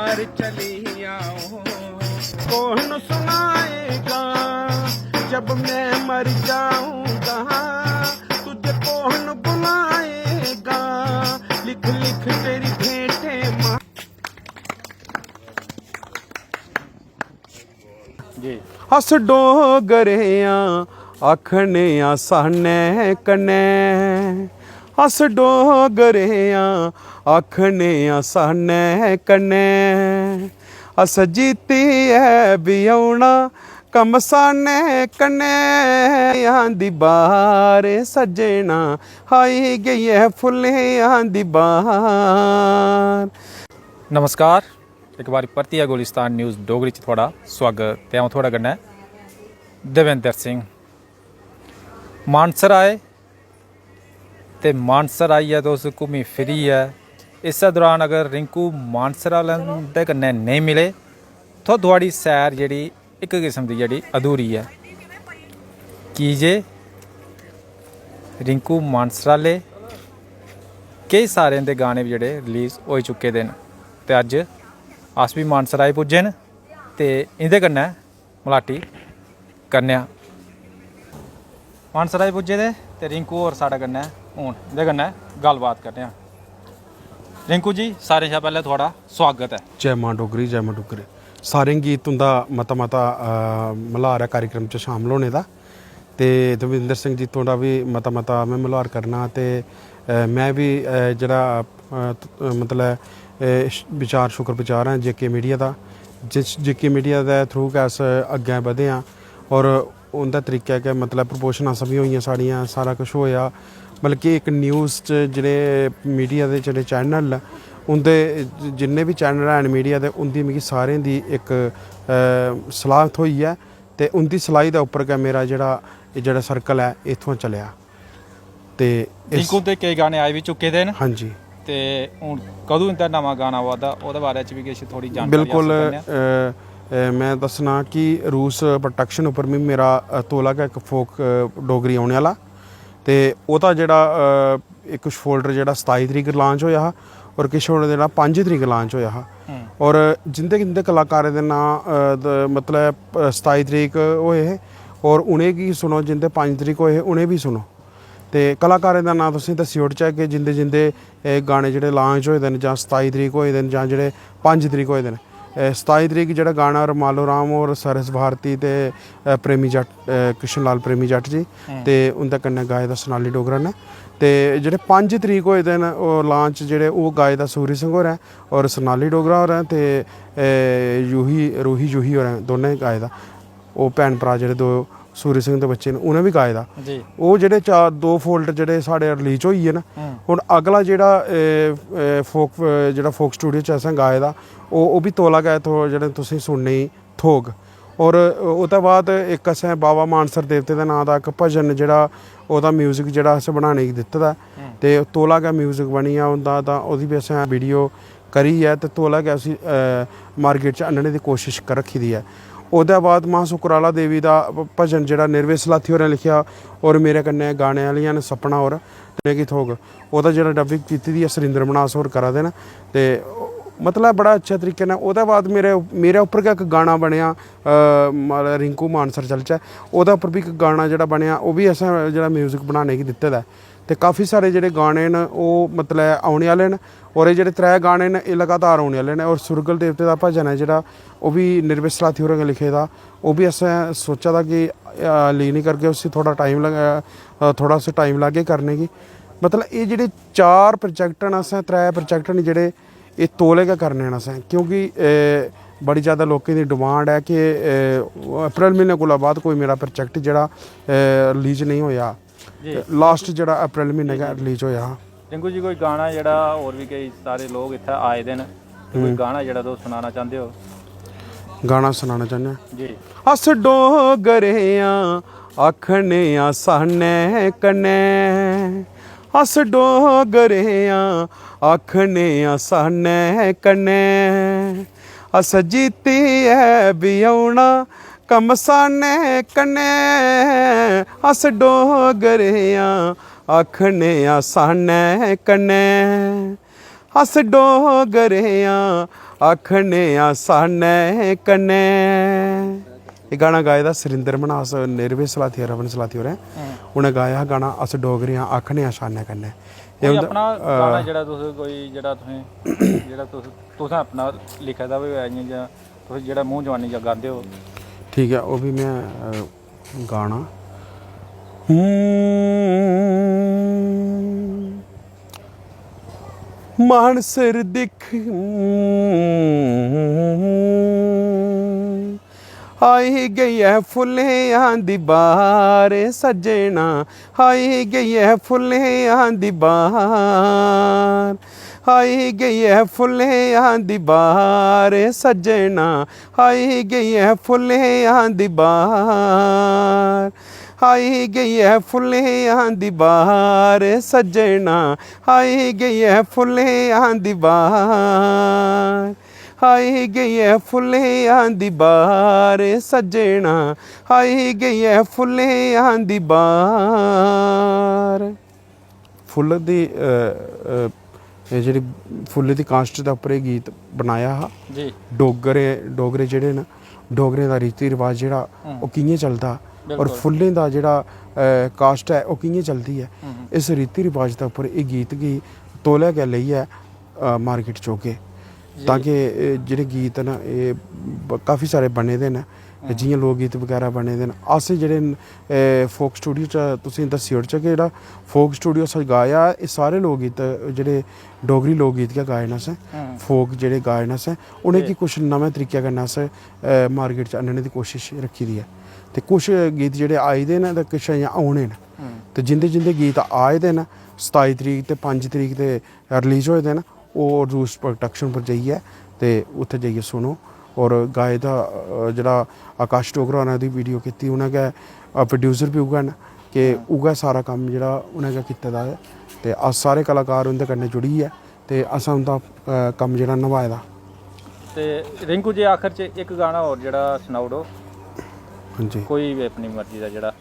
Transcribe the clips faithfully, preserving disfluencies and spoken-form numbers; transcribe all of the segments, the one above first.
घर चली आओ। कौन सुनाएगा जब मैं मर जाऊंगा, तुझे कौन बुलाएगा, लिख लिख तेरी भेंटें माँ। जी। अस डोगरे आं, आखने आं सानै कन्नै। अस डोगरे आं, आखने आं सानै कन्नै। अस जित्तियै बी औना, कमसानै कन्नै। आंदी बार सज्जना, आई गई ऐ फुल्लें आंदी बार। नमस्कार, इक बारी परतियै गुलिस्तान न्यूज़ डोगरी च थुआढ़ा सुआगत। ते अ'ऊं थुआढ़े कन्नै देवेंद्र सिंह। मानसर आए ते मानसर आइयै तुस घूमी फिरियै इस्सै दौरान अगर रिंकू मानसर आह्लें दे कन्नै नेईं मिले, तो थुआढ़ी सैर जेह्ड़ी इक किस्म दी जेह्ड़ी अधूरी ऐ। की जे रिंकू मानसर आह्ले केईं सारे इं'दे गाने बी जेह्ड़े रिलीज होई चुके दे न, ते अज्ज अस बी मानसर आई पुज्जे न ते इं'दे कन्नै मलाटी करने आं। मानसर आई पुज्जे दे ते रिंकू होर साढ़े कन्नै हून इं'दे कन्नै गल्लबात करने आं। रिंकू जी, सारें शा पैह्लें थुआढ़ा सुआगत ऐ। जै मां डोगरी, जै मां डोगरी। सारें गी तुं'दा मता मता, अ, मल्हार ऐ कार्यक्रम च शामल होने दा। ते दविंदर सिंह जी तुं'दा बी मता मता में मल्हार करना। ते, अ, में बी, अ, जेह्ड़ा, अ, त-, मतलब, अ, श-, विचार शुक्र विचार आं जे के मीडिया दा, जिस जे के मीडिया दे थ्रू गै अस अग्गें बधे आं। और उं'दे तरीके गै, मतलब, प्रमोशनां सभी होइयां साढ़ियां, सारा कुछ होएआ। बल्कि इक न्यूज़ च जेह्ड़े मीडिया दे जेह्ड़े चैनल न, उं'दे ज-, जिन्ने बी चैनल हैन मीडिया दे, उं'दी मिगी सारें दी इक, अ, सलाह् थ्होई ऐ ते उं'दी सलाही दे उप्पर गै मेरा जेह्ड़ा, एह् जेह्ड़ा सर्कल ऐ, इत्थुआं चलेआ। ते इस रिंकू दे केईं गाने आई बी चुके दे न। हां जी। ते हून कदूं इं'दा नमां गाना आवा दा, ओह्दे बारे च बी किश थोह्ड़ी जानकारी हासल बिल्कुल, करने आं। अ, अ, में दस्सना कि रूस प्रोडक्शन उप्पर बी मेरा, अ, तौला गै इक फोक, अ, डोगरी औने आह्ला। ते ओह्दा जेह्ड़ा, अ, इक किश फोल्डर जेह्ड़ा सताई तरीक लांच होएआ हा और किश फोल्डर जेह्ड़ा पंज तरीक लांच होएआ हा। हम्म। और जिं'दे, जिं'दे कलाकारें दे नांऽ, अ, द-, मतलब, अ, सताई तरीक होए हे और उ'नेंगी सुनो, जिं'दे पंज तरीक होए हे, उ'नें बी सुनो। ते कलाकारें दा नांऽ तुसें दस्सी ओड़चै कि जिं'दे, जिं'दे एह् गाने जेह्ड़े लांच होए दे न, जां सताई तरीक होए दे न, जां जेह्ड़े पंज तरीक होए दे न। एह् सताई तरीक जेह्ड़ा गाना रमालो राम होर, सरस भारती ते, अ, प्रेमी जट्ट, अ, कृष्ण लाल प्रेमी जट्ट जी, हम्म। ते उं'दे कन्नै गाए दा सोनाली डोगरा ने। ते जेह्ड़े पंज तरीक होए दे न, ओह् लांच जेह्ड़े, ओह् गाए दा सूरी सिंह होरें और सोनाली डोगरा होरें ते, अ, जूही, रूही जूही होरें दोनें गाए दा। ओह् भैन भ्राऽ जेह्ड़े दो सूरी सिंह दे बच्चे न, उ'नें बी गाए दा। जी। ओह् जेह्ड़े चार, दो फोल्डर जेह्ड़े साढ़े रिलीज होई गे न, हम्म। हून अगला जेह्ड़ा, ए, ए, फोक, ए, जेह्ड़ा फोक स्टूडियो च असें गाए दा, ओह्, ओह् बी तौला गै थो-, जेह्ड़े तुसें सुनने गी थ्होग। और ओह्दे बाद इक असें बाबा मानसर देवते दे नांऽ दा इक भजन जेह्ड़ा, ओह्दा म्यूजिक जेह्ड़ा असें बनाने गी दित्ते दा ऐ। हम्म। ते तौला गै म्यूजिक बनी गेआ उं'दा, तां ओह्दी बी असें वीडियो करियै ते तौला गै उसी, अ, मार्केट च आह्नने दी कोशश कर रक्खी दी ऐ। ओह्दे बाद मां सुकराला देवी दा भ-, भजन जेह्ड़ा निर्वेस लाथी होरें लिखेआ और मेरे कन्नै गाने आह्लियां न सपना होर, उ'नेंगी थ्होग। ओह्दा जेह्ड़ा डबिंग कीती दी ऐ, सरिंदर मन्हास होर करा दे न। ते मतलब बड़ा अच्छे तरीके नै ओह्दे बाद मेरे, मेरे उप्पर गै इक गाना बनेआ, अ, म-, रिंकू मानसर चलचै, ओह्दे उप्पर बी इक गाना जेह्ड़ा बनेआ, ओह् बी असें जेह्ड़ा म्यूजिक बनाने गी दित्ते दा ऐ। ते काफी सारे जेह्ड़े गाने न, ओह् मतलब औने आह्ले न। और एह् जेह्ड़े त्रै गाने न, एह् लगातार औने आह्ले न। और सुरगल देवते दा भजन ऐ जेह्ड़ा, ओह् बी निर्वेस लाथी होरें गै लिखे दा। ओह् बी असें सोचा दा कि, अ, लीन करगे उसी, थोह्ड़ा टाइम लग-, अ, थोह्ड़ा उसी टाइम लागे करने गी। मतलब एह् जेह्ड़े चार प्रोजेक्ट न, असें त्रै प्रोजेक्ट न जेह्ड़े, एह् तौले गै करने न असें, क्योंकि, अ, बड़ी ज़्यादा लोकें दी डिमांड ऐ कि, अ, अप्रैल म्हीने कोला बाद कोई मेरा प्रोजेक्ट जेह्ड़ा, अ, रिलीज नेईं होएआ। जी। ते लास्ट जेह्ड़ा अप्रैल म्हीने गै रिलीज होएआ हा। रिंकू जी, कोई गाना जेह्ड़ा, होर बी केईं सारे लोक इत्थै आए दे न, ते कोई हम्म। गाना जेह्ड़ा तुस सनाना चांह्दे ओ? गाना सनाना चाह्न्ने आं। जी। अस डोगरे आं, आखने आं सानै कन्नै। अस डोगरे आं, आखने आं सानै कन्नै। अस जित्तियै बी औना कमसानै कन्नै। अस डोगरे आं, आखने आं सानै कन्नै। अस डोगरे आं, आखने आं सानै कन्नै। एह् गाना गाए दा सुरिंदर मन्हास, निर्भय सलाथिया, रमन सलाथिया होरें। उ'नें गाया हा गाना अस डोगरे आं, आखने आं शानै कन्नै। एह् कोई उं'दा, अपना अ, गाना जेह्ड़ा तुस कोई, जेह्ड़ा तुसें, जेह्ड़ा तुस, तुसें अपना लिखे दा बी होऐ इ'यां, जां तुस जेह्ड़ा मूंह जबानी जां गांदे ओ? ठीक ऐ, ओह् बी में, अ, गाना। हम्म। मानसर दिक्ख, आई गई ऐ फुल्लेआं दी बहार सज्जना, आई गई ऐ फुल्लेआं दी बहार, आई गई ऐ फुल्लेआं दी बहार सज्जना, आई गई ऐ फुल्लेआं दी बहार, आई गई ऐ फुल्लेआं दी बहार सज्जना, आई गई ऐ फुल्लेआं दी बहार, आई गई ऐ फुल्लेआं दी बहार सज्जना, आई गई ऐ फुल्लेआं दी बहार। फुल्ल दी, अ, अ, एह् जेह्ड़ी फुल्ल दी कास्ट दे उप्पर एह् गीत बनाया हा। जी। डोगरे, डोगरे जेह्ड़े न, डोगरें दा रीति रिवाज जेह्ड़ा, हम्म। ओह् कि'यां चलदा, और बिल्कुल। फुल्लें दा जेह्ड़ा, अ, कास्ट ऐ, ओह् कि'यां चलदी ऐ, हम्म। इस रीति रिवाज दे उप्पर एह् गीत गी तौले गै लेइयै, अ, मार्केट च औगे। जी। ताकि एह् जेह्ड़े गीत न, एह् ब-, काफी सारे बने दे न। हम्म। जि'यां लोक गीत बगैरा बने दे न, अस जेह्ड़े न, एह् फोक स्टूडियो च तुसेंगी दस्सी ओड़चै कि जेह्ड़ा फोक स्टूडियो असें गाया, एह् सारे लोक गीत, जेह्ड़े डोगरी लोक गीत गै गाए न असें, हम्म। फोक जेह्ड़े गाए न असें, उ'नेंगी जी। कुछ नमें तरीके कन्नै अस, अ, मार्केट च आह्नने दी कोशश रक्खी दी ऐ। ते कुछ गीत जेह्ड़े आए दे न ते किश अजें औने न। हम्म। ते जिं'दे जिं'दे गीत आए दे न, सताई तरीक ते पंज तरीक ते रिलीज होए दे न, ओह् रूस प्रोडक्शन पर जाइयै ते उत्थै जाइयै सुनो। और गाए दा, अ, जेह्ड़ा आकाश डोगरा होरें ओह्दी वीडियो कीती, उ'नें गै, अ, प्रोड्यूसर बी उ'ऐ न, कि हम्म। उ'ऐ सारा कम्म जेह्ड़ा उ'नें गै कीते दा ऐ। ते अस सारे कलाकार उं'दे कन्नै जुड़ियै ते असें उं'दा, अ, कम्म जेह्ड़ा नभाए दा। ते रिंकू जी, आखर च इक गाना होर जेह्ड़ा सनाई ओड़ो। हां जी। कोई बी अपनी मर्जी दा जेह्ड़ा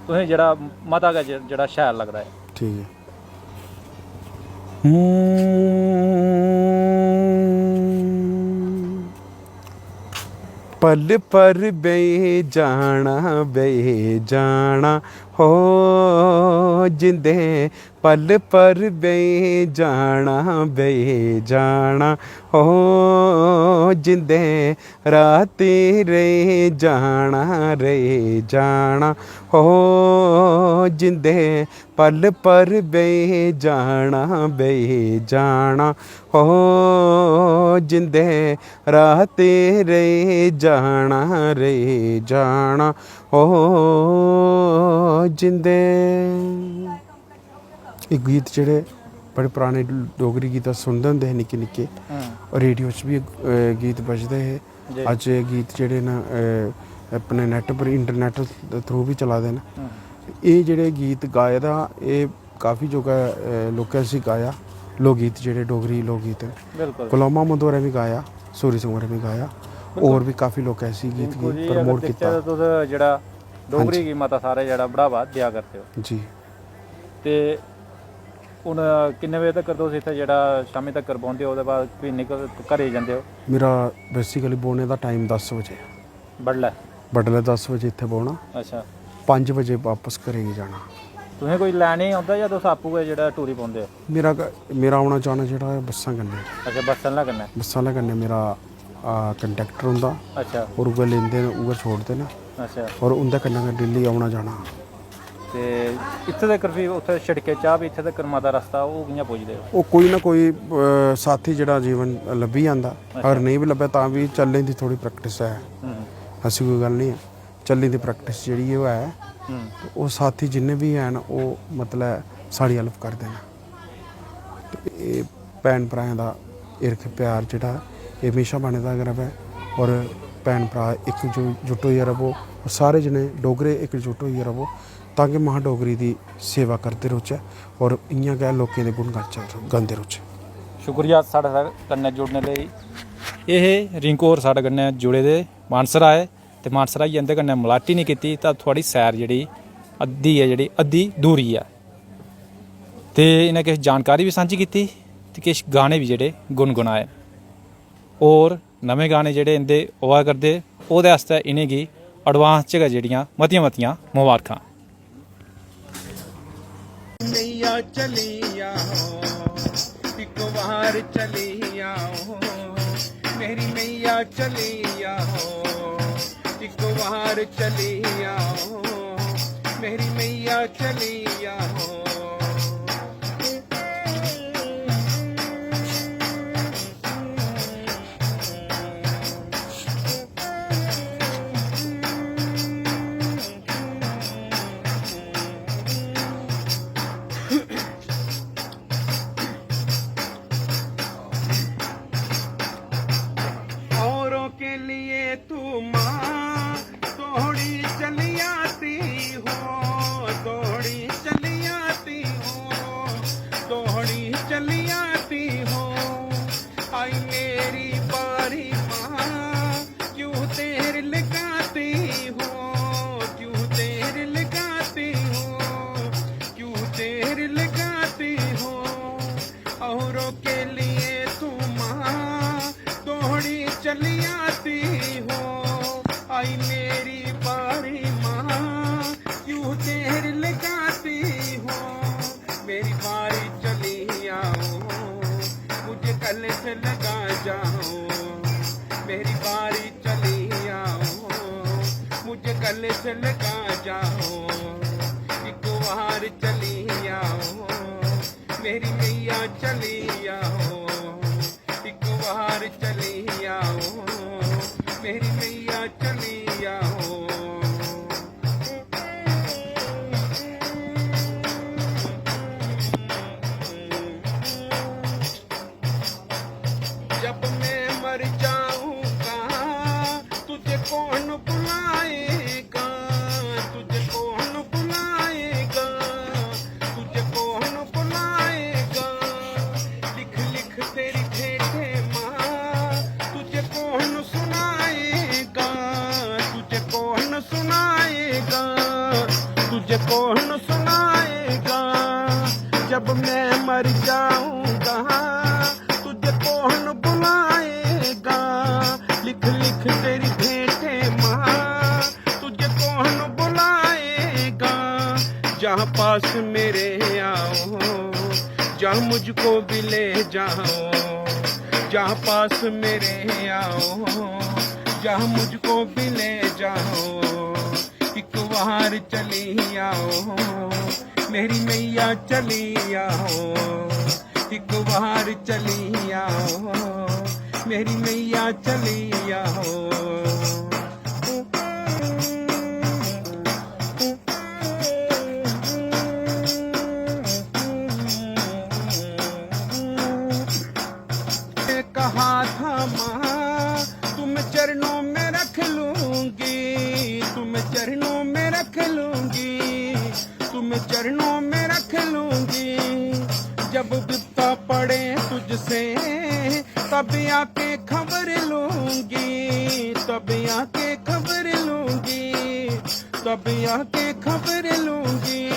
तुसें जेह्ड़ा मता गै जे-, जेह्ड़ा शैल लगदा ऐ। ठीक ऐ। हम्म। पल पर बेही जाना, बेही जाना, हो जिंदे, पल पर बेही जाना, बेही जाना, हो जिंदे, रातीं रेही जाना, रेही जाना, हो जिंदे, पल पर बेही जाना, बेही जाना, हो जिंदे, रातीं रेही जाना, रेही जाना, हो जिंदे। एह् गीत जेह्ड़े बड़े पराने डोगरी गीत अस सुनदे होंदे हे निक्के निक्के। हम्म। रेडियो च बी, अ, गीत बजदे हे। जी। अज्ज एह् गीत जेह्ड़े न, अ, अपने नैट पर, इंटरनैट दे थ्रू बी चला दे न। हम्म। एह् जेह्ड़े गीत गाए दा, एह् काफी जोगा, अ, लोकें इसी गाया। लोक गीत जेह्ड़े डोगरी लोक गीत न, बिल्कुल। गुलाम मोहम्मद होरें बी गाया, सूरी सिंह होरें बी गाया। बिल्कुल। होर बी काफी लोकें इसी गीत गी बिल्कुल जी, अगर प्रमोट दिखचै कीता। तां तुस जेह्ड़ा डोगरी हां जी। गी मता सारा जेह्ड़ा बढ़ावा देआ करदे ओ। जी। ते हून किन्ने बजे तक्कर तुस इत्थै जेह्ड़ा शामीं तक्कर बौंह्दे ओ, ओह्दे बाद फ्ही निकल, घरै गी जंदे ओ? मेरा basically बौह्ने दा टाइम दस बजे ऐ। बडलै? बडलै दस बजे इत्थै बौह्ना। अच्छा। पंज बजे बापस घरै गी जाना। तुसें कोई लैने गी औंदा जां तुस आपूं गै जेह्ड़ा टुरी पौंदे ओ? मेरा ग-, मेरा औना जाना जेह्ड़ा ऐ बस्सां कन्नै। अच्छा, बस्सां आह्लें कन्नै? बस्सां आह्लें कन्नै मेरा, आ, कंडक्टर होंदा। अच्छा। होर उ'ऐ लेंदे न, उ'ऐ छोड़दे न। अच्छा। होर उं'दे कन्नै गै डेली औना जाना। ते इत्थै तक्कर फ्ही उत्थै शिड़कै चा बी इत्थै तक्कर मता रस्ता, ओह् कि'यां पुजदे ओ? ओह् कोई ना कोई, अ, साथी जेह्ड़ा जीवन लब्भी जंदा। अच्छा। अगर नेईं बी लब्भै तां बी चलने दी थोह्ड़ी प्रैक्टिस ऐ। हम्म। ऐसी कोई गल्ल निं ऐ। चलने दी प्रैक्टिस जेह्ड़ी ओह् ऐ। हम्म। ते ओह् साथी जिन्ने बी हैन, ओह् मतलब साढ़ी हेल्प करदे न। ते एह् भैन भ्राएं दा हिरख प्यार जेह्ड़ा, एह् म्हेशा बने दा गै र'वै। होर भैन भ्राऽ इकजु-, जुट होइयै र'वो, होर सारे जने डोगरे इकजुट होइयै र'वो, तां जे मां डोगरी दी सेवा करदे रौह्चै होर इ'यां गै लोकें दे गुण गाचै, गांदे रौह्चै। शुक्रिया साढ़े कन्नै जुड़ने लेई। एह् हे रिंकू होर, साढ़े कन्नै जुड़े दे मानसर आए। ते मानसर आइयै इं'दे कन्नै मलाटी निं कीती तां थुआढ़ी सैर जेह्ड़ी अद्धी ऐ, जेह्ड़ी अद्धी दूरी ऐ। ते इ'नें किश जानकारी बी सांझी कीती। ते किश गाने बी जेह्ड़े गुनगुनाए। होर नमें गाने जेह्ड़े इं'दे आवा करदे, ओह्दे आस्तै इ'नेंगी advance च गै जेह्ड़ियां मतियां मतियां मबारखां। मैया चली आओ, एक बार चली आओ, मेरी मैया चली आओ, एक बार चली आओ, मेरी मैया चली आओ। औरों के लिए तू माँ दौड़ी चली आती हो, दौड़ी चली आती हो, दौड़ी चली आती हो। आई मेरी बारी माँ, क्यों देर लगाती हो, क्यों देर लगाती हो, क्यों देर लगाती हो। औरों के लिए तू माँ दौड़ी चली आती हो। आई मेरी बारी माँ, क्यों देर लगाती हो। मेरी बारी चली आओ, मुझे गले से लगा जाओ। मेरी बारी चली आओ, मुझे गले से लगा जाओ। एक बार चली आओ, मेरी मैया चली आओ, एक बार चली आओ, मेरी मैया चली आओ। जब मैं मर जाऊंगा, तुझे कौन बुलाएगा, तुझे कौन बुलाएगा, तुझे कौन बुलाएगा। लिख लिख तेरी भेंटें माँ, तुझे कौन सुनाएगा, तुझे कौन सुनाएगा, तुझे कौन सुनाएगा। जब मैं मर जाऊंगा, तुझे कौन बुलाएगा। लिख लिख तेरी भेंटें माँ, तुझे कौन बुलाएगा। जहाँ पास मेरे आओ, जहाँ मुझको भी ले जाओ। जहाँ पास मेरे आओ, जहाँ मुझको भी ले जाओ। एक बार चली आओ, मेरी मैया चली आओ। एक बार चली आओ, मेरी मैया चली आओ। कहा था माँ, तुम चरणों में रख लूंगी, तुम चरणों में रख लूंगी, तुम चरणों में रख लूंगी। जब बिपता पड़े तुझसे, तब आके खबर लूंगी, तब आके खबर लूंगी, तब आके खबर लूंगी।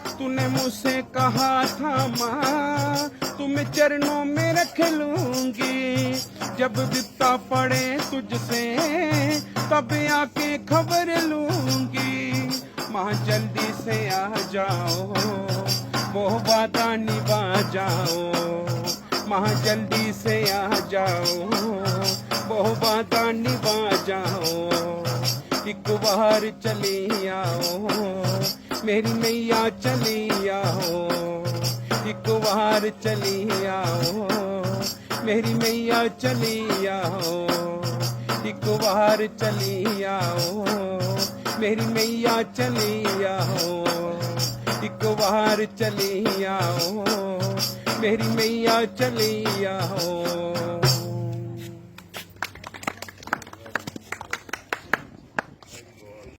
तूने मुझसे कहा था माँ, तुम्हें चरणों में रख लूंगी। जब बिपता पड़े तुझसे, तब आके खबर लूंगी। माँ जल्दी से आ जाओ, वो वादा निभा जाओ। माँ जल्दी से आ जाओ, वो वादा निभा जाओ। एक बार चली आओ, मेरी मैया चली आओ। एक बार चली आओ, मेरी मैया चली आओ। एक बार चली आओ, मेरी मैया चली आओ। एक बार चली आओ, मेरी मैया चली आओ।